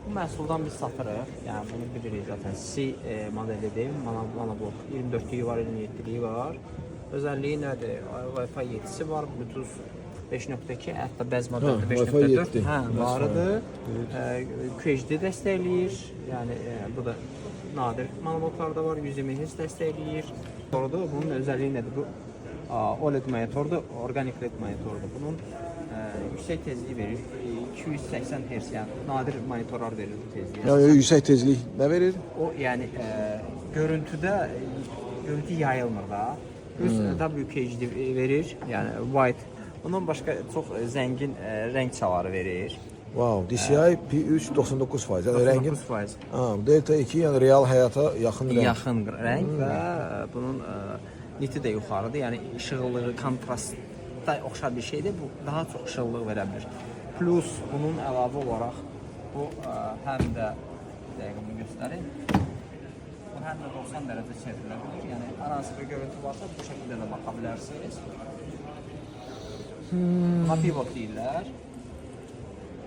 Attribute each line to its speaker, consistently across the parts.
Speaker 1: Bu məhsuldan biz satırıq. Yəni bunu bilirik zaten. C modelidir. Monoblok 24-lüyü var, 27-liyi var. Özəlliyi nədir? Wi-Fi 7-si var, Bluetooth 5.2, hətta bəzi modeldə
Speaker 2: Hə, Wi-Fi
Speaker 1: 5.4
Speaker 2: 7.
Speaker 1: hə, varıdır. QHD dəstəkləyir. Yəni bu da nadir monobloklarda var. 120 Hz dəstəkləyir. Doğrudur. Bunun özəlliyi nədir? Bu OLED monitordur, orqanik LED monitordur. Bunun yüksək tezliyi verir. 280 Hz, yəni nadir monitorlar verir bu tezliyi.
Speaker 2: Yəni yüksək tezlik nə verir?
Speaker 1: O yəni görüntüdə görüntü yayılmır da. Plus WQHD verir, yəni white. Ondan başqa çox zəngin rəng çaları verir.
Speaker 2: Wow, DCI P3 99%. Yəni rəngin
Speaker 1: 99%.
Speaker 2: Ha, Delta 2, yəni real həyata yaxın rəng.
Speaker 1: Yaxın rəng və bunun niti də yuxarıdır. Yəni işıqlığı kontrastda oxşar bir şeydir. Bu daha çox işıqlıq verə bilir. Plus bunun əlavə olaraq bu həm də bir dəqiqə bunu göstərim. Bu həm də 90 dərəcə çevrilə bilir. Yəni hər hansı bir görüntü varsa bu şəkildə də baxa bilərsiniz. Buna pivot deyirlər.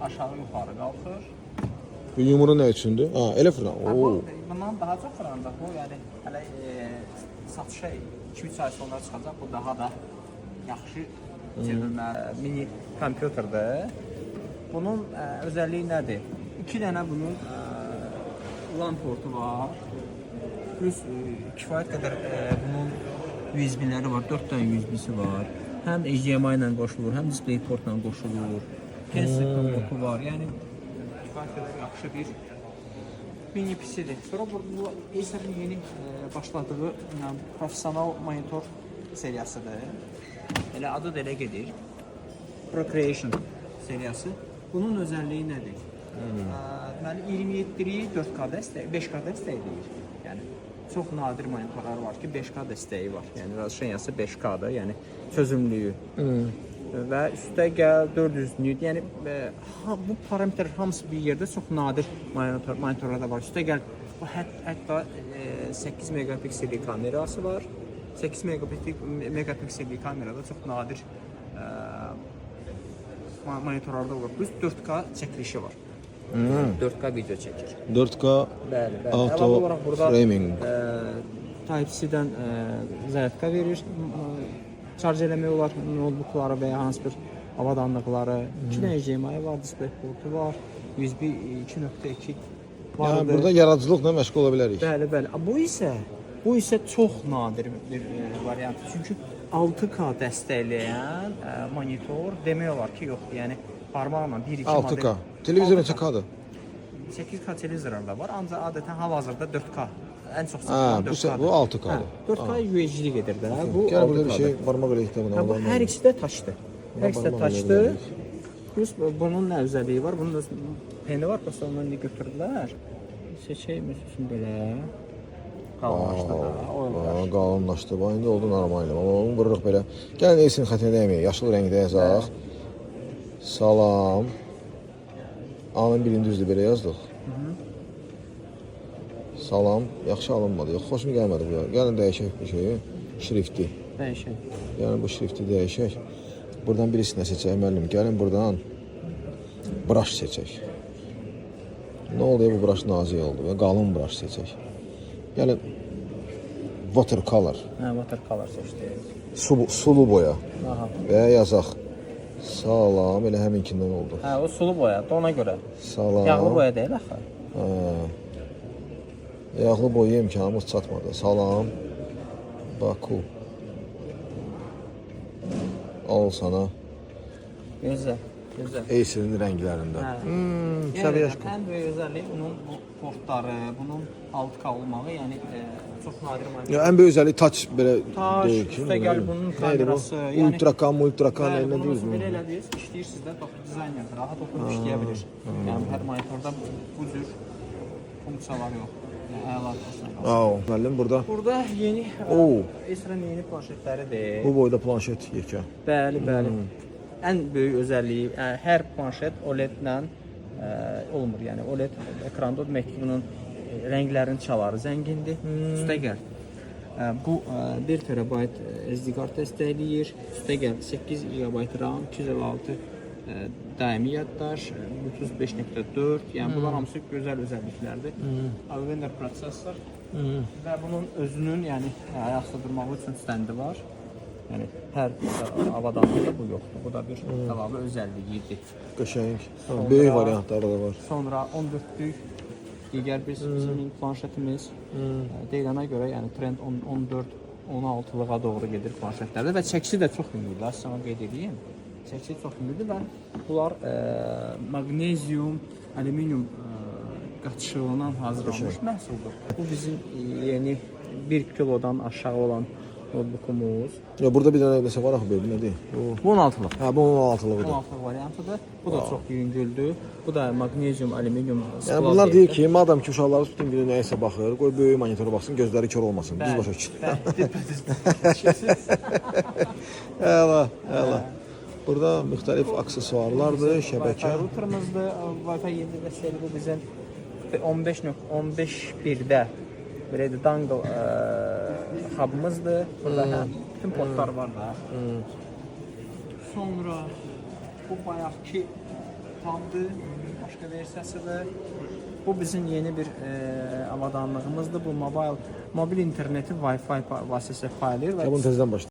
Speaker 1: Aşağı yuxarı qalxır.
Speaker 2: Bu yumru nə üçündür? Ha, elə fırlan.
Speaker 1: Ha,
Speaker 2: Oo.
Speaker 1: bu, bundan daha çox fırlanacaq. Bu yəni hələ satışa 2-3 ay sonra çıxacaq. Bu daha da yaxşı çevrilmə mini kompüterdir. Bunun özəlliyi nədir? 2 dənə bunun LAN portu var. Plus kifayət qədər bunun USB-ləri var. 4 dənə USB-si var. Həm HDMI ilə qoşulur, həm DisplayPort-la qoşulur. Cancel portu var. Yəni kifayət qədər yaxşı bir mini PC-dir. Sonra bu Acer-in yeni başladığı professional monitor seriyasıdır. Elə adı da elə gedir. Procreation seriyası. Bunun özəlliyi nədir? Deməli 27-liyi 4K dəstək, 5K dəstəkləyir. Yəni çox nadir monitorlar var ki, 5K dəstəyi var. Yəni razışanyası 5K-dır, yəni çözünürlüyü. Və üstə gəl 400 nit. Yəni bu parametrlər hamısı bir yerdə çox nadir monitorlarda var. Üstə gəl bu hətta 8 megapiksellik kamerası var. 8 megapiksellik kamerada çox nadir monitorlarda olur. Plus 4K çəkilişi var. 4K video çəkir.
Speaker 2: 4K
Speaker 1: Bəli, bəli.
Speaker 2: Auto
Speaker 1: Əlavə olaraq burada
Speaker 2: framing.
Speaker 1: Type-C-dən zaryadka verir. Şarj eləmək olar notebookları və ya hansı bir avadanlıqları. 2 dənə HDMI var, display portu var, USB 2.2 var.
Speaker 2: Yəni burada yaradıcılıqla məşğul ola bilərik.
Speaker 1: Bəli, bəli. Bu isə çox nadir bir variant. Çünki 6K dəstəkləyən monitor demək olar ki, yoxdur. Yəni barmaqla 1-2
Speaker 2: 6K. Televizor neçə K-dır?
Speaker 1: 8K televizorlar da var, ancaq adətən hal-hazırda 4K ən çox
Speaker 2: Ha,
Speaker 1: satılan
Speaker 2: bu
Speaker 1: 4K-dır.
Speaker 2: bu 6K-dır.
Speaker 1: Hə, 4K UHD gedir də. Bu
Speaker 2: Gəl burada bir
Speaker 1: 6K-dır.
Speaker 2: şey barmaq eləyək də buna.
Speaker 1: Hə, bu hər ikisi də touchdır. Hər ikisi də
Speaker 2: barmaq eləyə
Speaker 1: touchdır.
Speaker 2: bilərik.
Speaker 1: Plus bunun nə özəlliyi var? Bunun öz peni var, prosta onu indi götürdülər. Seçək məsələn belə. Qalınlaşdı da, o
Speaker 2: Aa, qalınlaşdı. Bax indi oldu normal. Amma onu vururuq belə. Gəlin Acer-in xətrinə dəyməyək. Yaşıl rəngdə yazaq. Salam. A-nın birini düzdür belə yazdıq. Salam. Yaxşı alınmadı. Yox, xoşuma gəlmədi bu. Gəlin dəyişək bu şeyi. Şrifti.
Speaker 1: Dəyişək.
Speaker 2: Yəni bu şrifti dəyişək. Buradan birisini seçək müəllim. Gəlin buradan brush seçək. Nə oldu ya, bu brush nazik oldu və qalın brush seçək. Gəlin watercolor,
Speaker 1: Hə, watercolor seçdik.
Speaker 2: Sulu boya
Speaker 1: Aha.
Speaker 2: və yazaq. Salam, elə həminkindən oldu.
Speaker 1: Hə, o sulu boyadır ona görə.
Speaker 2: Salam.
Speaker 1: Yağlı boya deyil axı.
Speaker 2: Hə. Yağlı boya imkanımız çatmadı. Salam. Baku. Al sana.
Speaker 1: Gözəl, gözəl.
Speaker 2: Acer-in rənglərində.
Speaker 1: Hə. Yəni
Speaker 2: Səviyyə
Speaker 1: ən böyük özəlliyi bunun bu portları, bunun 6K olmağı, yəni çox nadir monitor.
Speaker 2: Ya ən böyük özəlliyi touch belə
Speaker 1: Touch,
Speaker 2: deyil ki.
Speaker 1: üstə gəl bunun
Speaker 2: Nə idi bu?
Speaker 1: kamerası, yəni-
Speaker 2: Ultra K, Ultra K,
Speaker 1: Bəli,
Speaker 2: nə
Speaker 1: bunu
Speaker 2: deyir
Speaker 1: məsələn
Speaker 2: bu?
Speaker 1: belə elədiniz, işləyirsiniz də, doktor dizayner rahat oturub işləyə bilir. Yəni hər monitorda bu cür funksiyalar yoxdur. Yəni əla olsun.
Speaker 2: Au, müəllim burada
Speaker 1: Burada yeni
Speaker 2: Oo.
Speaker 1: Acer-in yeni planşetləridir.
Speaker 2: Bu boyda planşet yekə.
Speaker 1: Bəli, bəli. Ən böyük özəlliyi hər planşet OLED-lə olmur. Yəni OLED ekranda o demək ki, bunun rənglərin çaları zəngindir. Üstəgəl bu 1 TB SD kart dəstəkləyir. Üstəgəl 8 GB RAM, 256 Daimi yaddaş, Bluetooth 5.4, yəni bunlar hamısı gözəl özəlliklərdir. Allwinner prosesor və bunun özünün, yəni ayaqda durmağı üçün stendi var. Yəni hər avadanlıqda bu yoxdur. Bu da bir əlavə özəlliyidir.
Speaker 2: Qəşəng. Ha, böyük variantları da var.
Speaker 1: Sonra 14-lük digər bir bizim planşetimiz. Deyilənə görə, yəni trend 10, 14 16-lığa doğru gedir planşetlərdə və çəkisi də çox yüngüldür. Az sonra qeyd edeyim. Çəkisi çox yüngüldür və bunlar maqnezium, alüminium qatışığından hazırlanmış məhsuldur. Bu bizim yeni 1 kilodan aşağı olan notebookumuz.
Speaker 2: Ya burada bir dənə nəsə var axı belə, nədir? Bu.
Speaker 1: Bu 16-lıq.
Speaker 2: Hə, bu 16-lığıdır.
Speaker 1: 16 variantıdır. Bu da çox yüngüldür. Bu da maqnezium, alüminium
Speaker 2: Yəni bunlar deyir ki, madam ki uşaqlarımız bütün günü nəyisə baxır, qoy böyük monitora baxsın, gözləri kor olmasın. Düz başa düşdün. Əla, əla. Burada müxtəlif aksesuarlardır, şəbəkə.
Speaker 1: Wi-Fi routerımızdır. Wi-Fi 7 dəstəkli bu bizim 15.15.1-də belə də dongle hub'ımızdır. Burada hə, bütün portlar var da. Sonra bu bayaqki tabdır, başqa versiyasıdır. Bu bizim yeni bir avadanlığımızdır. Bu mobil interneti Wi-Fi vasitəsilə paylayır və
Speaker 2: Ya bunu təzədən başla.